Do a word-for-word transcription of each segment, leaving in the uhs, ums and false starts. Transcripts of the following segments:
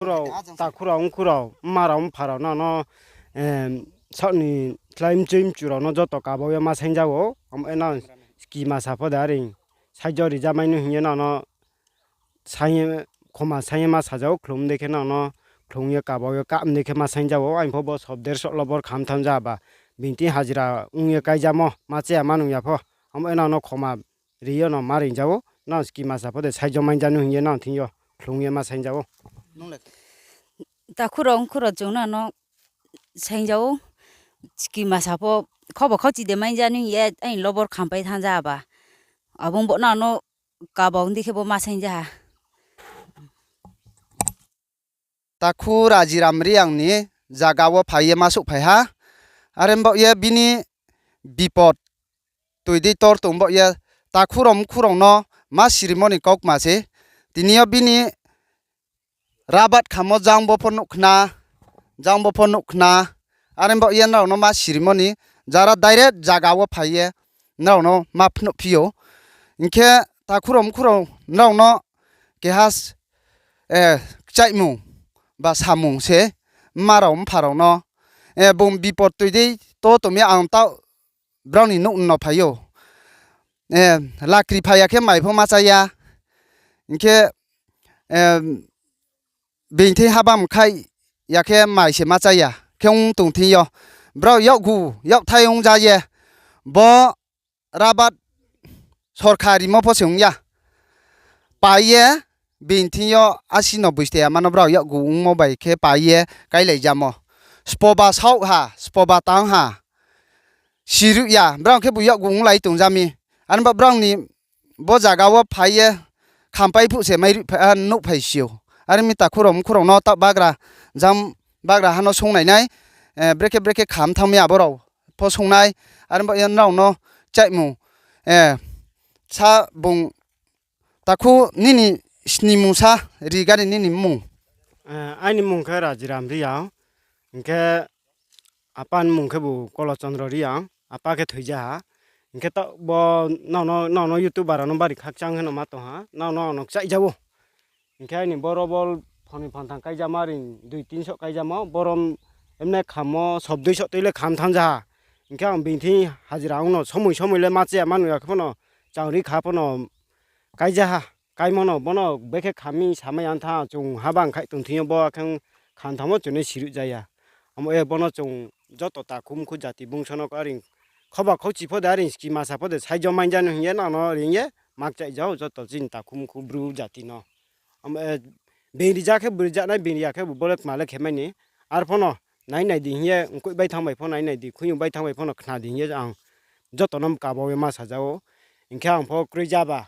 Khurao, takhurao, wngkhurao, mmarao, mpharao, nono, em, sakni tlaimchwi mchurao no joto kabao ya ma saingjao. Am, eno ski masa pho da ring. Saijo rijamai no hingye nono sanye, khoma sanye ma sajao, khlum de khe nono khlum ye kabao ya kam de khe ma saingjao. Aing pho bo sob derso lobor kham tham ja ba. Binti hajira wng ye kaijamo, ma cheya ma nung ya pho. Am, eno no khoma riyo no ma ringjao, nang ski masa pho de saijo mainjani hingye nang thingyo khlungye ma saingjao. Takhurao wngkhurao chwng nang no saingjao, ski masa pho khobo khao chide mainjani hingye ani lobor khampai thangja ba. Abo wngbo nang no kabao wngdi khe bo ma saingja ha. Takhu Rajiram Riang ni jaga o phai ye ma suk phai ha. Are bo ye bini bipot twi di tor tong bo ye takhu rom khurong no ma sirimo ni kok ma se. Tini yo bini rabat khamo jang bo pho nuk khna, jang bo pho nuk khna. Are bo ye nrao no ma sirimo ni jara direct jaga o phai ye nrao no ma phunuk phio. Hinkhe takhu rom khurong nrao no keha s-, eh, kchaimung ba samung se mma rao mpha rao no, eh, bung bipot twi dei to tongmi ang ta brao ni nuk no phai o. Eh, lakri phai ya khe mai pho ma cha ya. Hinkhe, eh, bini thing habam khai ya khe mai se ma cha ya khe wng tong thing yo. Brao yakgu yakthai wng ja ye. Bo rabat sorkari mo pho se wng ya. Pai ye bini thing yo asi no bwiste ya mano brao yakgu wngmo bai khe pai ye kai lai jamo. Spo ba saoh ha, spo ba tang ha. Siruk ya, brao khe bo yakgu wng lai tong jami. Ani bo brao ni bo jaga o phai ye khampai phuh se mai rih phai, ah, nuk phai sio. Are mi takhu rok mkhu rok no ta bagra jam bagra hano sung nai nai, eh, brekhe brekhe kham thang mi abo rok pho sung nai. Are bo nrao no chaimung, eh, sa bung takhu nini snimung sa ri gani nini mung. Eh, aini mung khe Rajiram Riang, hinkhe apa ni mung khe bo Kolo Chandra Riang. Apa khe thwija ha. Hinkhe ta bo nono, nono YouTuber rokno bari khakchang heno ma tong ha. Nono, nono chaijao. Hinkhe aini boro bol phonwi phanthang kaijama ring dui tin sok kaijama. Borom emne khamo sob dui sok twi le kham thang ja ha. Hinkhe ang bini thing hajira wngno somoi somoi le ma cheya ma nung ya khe phano changri kha phano kaija ha. Kaimano bono bekhe khamwi samai antha, chwng habang khai tongthwio bo khe khanthamo chwngno siruk jaya. Amo e bono chwng joto takhum khu jati bungsono aring khoba khauchi phode aring ski masa phode saijo manjani hwnye nangno ringye mak chaijao joto chini takhum khu bru jatino. Amo e beng rijak khe bru rijaknai beng riya khe bo bolek male khemani. Arphono nai nai di hwnye nkoi bai thang bai pho nai nai di khuyung bai thang bai phono khna di hwnye ang jotono kabao ma sajao. Hinkhe ang pho kwrwi jaba.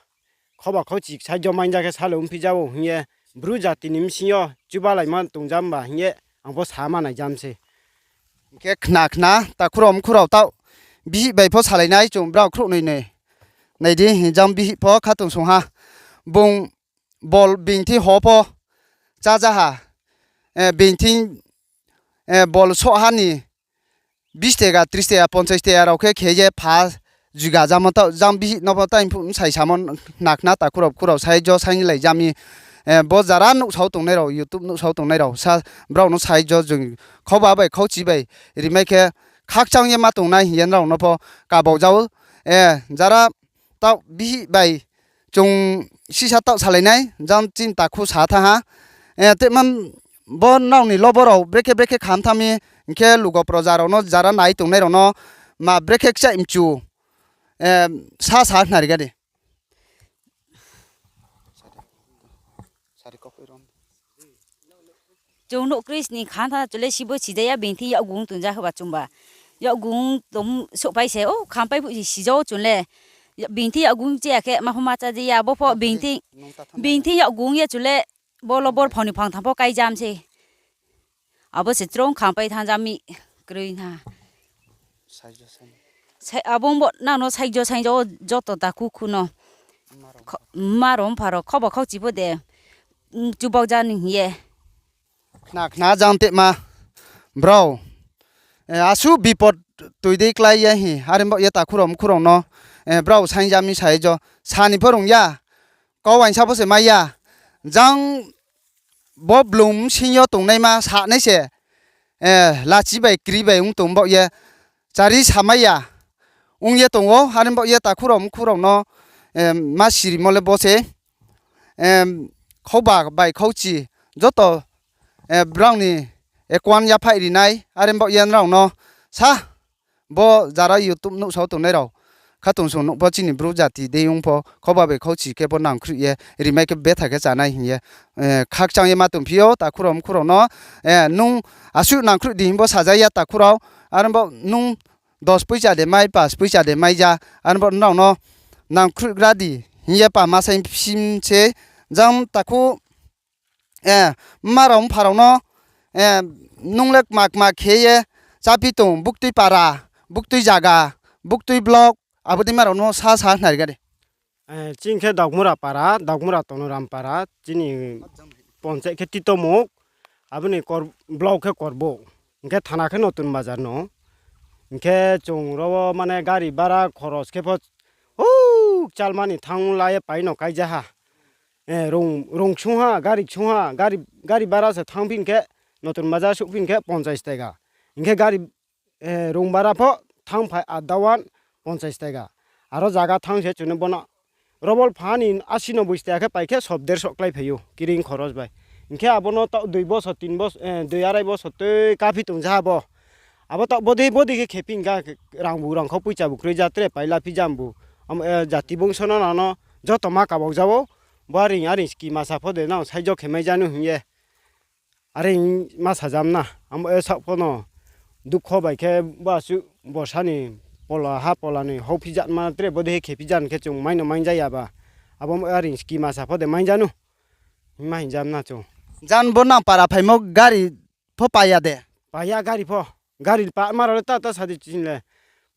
Khoba khochik saijo manja khe salo wngphi jabo hwnye bru jatini bisingo chubalaima tongjamba hwnye ang bo sama naijamse. Hinkhe khna khna takhurok mkhurok tao bihik bai pho salainai chwng brao khruh nwi nwi. Naidi hinjam bihik pho khatungsung ha. Bung bol bingthi ho pho chajaha. Eh, bingthi, eh, bol sohani bis tega, tris tega, ponchas tega rok khe khe je pha juga jamo ta jang bihik no bo ta sai samo nakna ta khurok khurok sai jo sai lai jami, eh, bo jara nuk sao tongnai rok YouTube nuk sao tongnai rok sa brao no sai jo jung khoba bai khauchi bai rimai khe khakchang ye ma tongnai hiya rok no pho kabau jao, eh, jara ta bihik bai chwng sisa tok salainai jang chini takhu sa tha ha. Eh, teman bo nokni lobo rok brekhe brekhe kham thami hinkhe lugo proja rok no jara nai tongnai rok no ma brekhe kchai mchu, eh, sa sa khnari gadi. Chwng nuk Kris ni khan tha chwle sibo sijaya bini thing yakgung tungja hwba chwngba. Yakgung tong sokpai se o khampai phu sijao chwle. Bini thing yakgung cheya khe ma pho ma cha jaya bo pho bini thing, bini thing yakgung ya chwle bo lobor phani phang thang pho kai jam se. Abo se chwng khampai thang jami kwrwi na. Sai, abo wngbo nangno saijo saijo o joto ta kukhuno. Kho-, mma rok mpha rok khobo khokchibo de, mm, chubak jani hiye. Khna khna jang tema brao. Eh, asu bipot twi dei klai ya hi, harimbo ya ta khurok mkhurok no, eh, brao saingjami saijo. Sani phorong ya, kau wainsa bo se mai ya. Jang bo blung bsing yo tongnai ma sanai se, eh, lachi bai kri bai wng tong bo ye chari samaya wng ye tongo, ani bo ye takhurok mkhurokno, eh, ma sirimo le bo se, eh, khoba bai khauchi joto, eh, brao ni ekuan yaphai rinai, ani bo ye nrao no sa bo jara YouTube nuksa o tongnai rao khatungsung nukpho chini bru jati de wngpho khoba bai khauchi khe bo nangkhruh ye rimai khe betha khe chanai hiye, eh, khakchang ye ma tongphio takhurok mkhurokno, eh, nung aswk nangkhruh di hinbo sajaya takhurok, ani bo nung dos puisa de mai, pas puisa de mai ja, ani bo nrao no nangkhruh gra di hiye pa masai sim se jang takhu, eh, marok mpharokno, eh, nungle kma kma khe ye chapi tong buktui para, buktui jaga, buktui block, abo twi marokno sa sa khnari gari. Eh, chini khe Dokmura para, Dokmura Tonoram para, chini ponchai khe Titomuk, aboni kor-, block khe Korbo, hwnkhe thana khe Notun Bazar no. Hwnkhe chwng ro mane gari bara khoros khe pho, huk chalmani thang lai paino kaijaha. Eh, rong, rong sungha, gari sungha, gari, gari bara se thang phin khe, Notun Bazar suk phin khe ponchais taka. Hwnkhe gari, eh, rong bara pho thang phai adawan ponchais taka. Aro jaga thang se chwngno bono robol phani asi no bwis taka khe pai khe sob derso klai phaio, kiring khoros bai. Hwnkhe abono ta dui bosor, tin bosor, eh, dui arai bosor twi kaphi tong ja bo. Abo ta bodi, bodi khe khephi hwnkha, rang bu rang kho puisa bu kwrwi ja tre paila phi jam bu. Am, eh, jati bungsono nano joto ma kabok jao. Bo aring aring ski masa pho de nang saijo khe mai janu hiye. Aring ma sajam na. Amo e sak phono dukho bai khe bo aswk borsani pola ha polani hok phi jat ma tre bo de khe phi jan khe chwng maino man jaya ba. Abo aring ski masa pho de man janu. Ma hin jam na chwng. Jan bo nang para phaimo gari pho paiya de. Paiya gari pho. Gari pa ma role ta ta sadi chin le.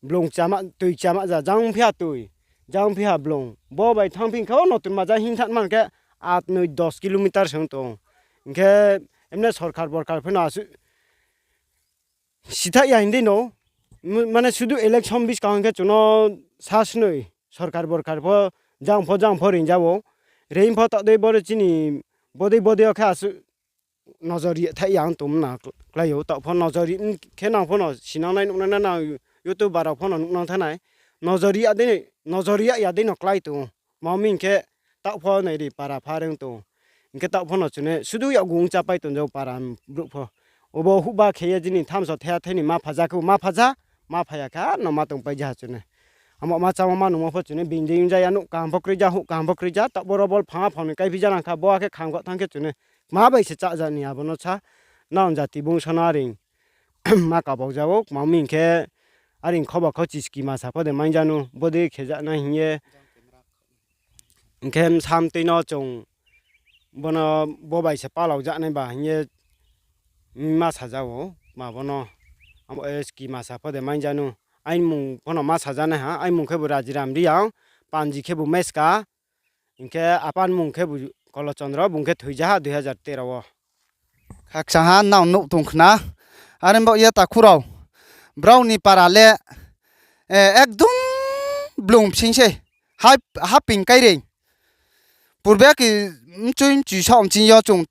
Blong chama twi chama ja jang phiya twi. Jang phiya blong. Bo bai thang phin kha o Notun Bazar hin than man khe aat noi dos kilometer song tong. Hwnkhe emne sorkar borkar phano asu sitha ya hindi no. Mu-, mane sudu election bis kaham khe chuno sa snoi sorkar borkar pho jang pho jang pho rinjao. Rein pho ta dei bore chini bodei bodei o khe asu nojor ri thai ya wng tong na klai o, tok pho nojor ri khe nang pho no sinang nai nuk nai na YouTube ba rok pho no nuk nang thanai nojor ri ya dei nojor ri ya ya dei no klai tong ma mi khe tok pho nai ri para pha reng tong khe tok pho no chune sudu ya gung cha pai tong jo para bruk pho obo hu ba khe ye jini thamso the thai ni ma pha ja khe ma pha ja ma pha ya kha no ma tong pai ja chune amo ma cha ma nung ma pho chune binding ja ya nuk kaham pho kri ja hu kaham pho kri ja tok bo robol pha pha ni kai phi ja nang kha bo khe khang kho thang khe chune Ma bai se cha jani abono sa, naon jati bung sono aring ma kabok jago, ma ming khe aring khoba kho chiski masa pho de manjanu, bodi khe ja na hiye. Hinkhe sam twi no chwng bono bo bai se palok ja nai ba hiye ma sa jago, ma bono amo chiski masa pho de manjanu. Aini mung pho no ma sa ja nai ha, aini mung khe bo Rajiram Riyang, panji khe bo Meska. Hinkhe apan mung khe bu Kolochondro, bung khe thwijaha dui hajar tero o. Khakchangha nao nuk tong khna. Are bo ya takhurao. Brao ni para le, eh, ekdom blung bsing se. Hai, ha ping kai re. Purbe ki mchui mchui sa omching yo chung,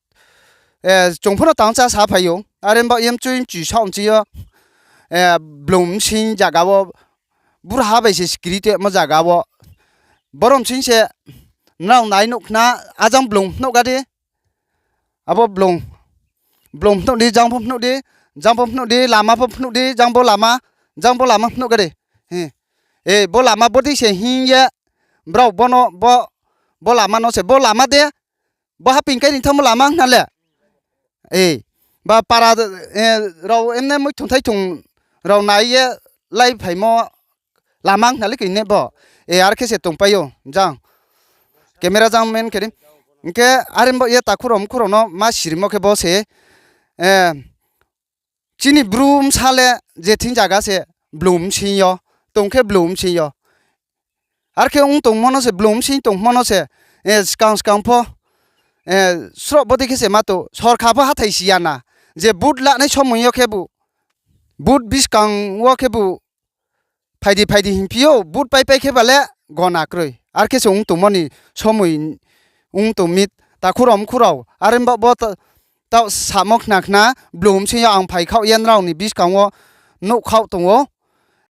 eh, chung phono tang cha sa phaio. Are bo ya mchui mchui sa omching yo, eh, blung bsing jaga o. Bura ha bai se sikiri te mo jaga o. Borom sing se nrao nai nuk khna ajang blung phnuh gadi. Abo blung, blung phnuh di, jang pho phnuh di, jang pho phnuh di, lama pho phnuh di, jang bo lama, jang bo lama phnuh gadi. He. E, bo lama bodi se hing ye. Brao bono, bo, bo lama no se, bo lama de. Bo haping kai ringthamo lama wngkha le. Eh, ba para, eh, rao emne muithung thaithung rao nai ye lai phaimo lama wngkha le kine bo. Eh, ar khe se tongpaio, jang. Camera jang men khe ri. Hinkhe are bo ye takhurok mukhurokno ma sirimo khe bo se, eh, Chini bru bwsa le je thing jaga se blung bsing yo, tong khe blung bsing yo. Ar khe wng tong mano se blung bsing tong mano se, eh, swkang swkang pho, eh, srok bodi khe se ma to sorkar pho hathai si ya na je vote lanai somoi yo khe bo vote bwskang o khe bo Phaidi phaidi hinphio, vote pai pai khe bale gona kwrwi. Ar khe se wng tongmani somoi wng tongmi takhurok mukhurok. Are bo, bo ta-, taoh samo khna khna blum sing yo ang phai khaoh ya nrao ni buskang wo nuh khaoh tong ou.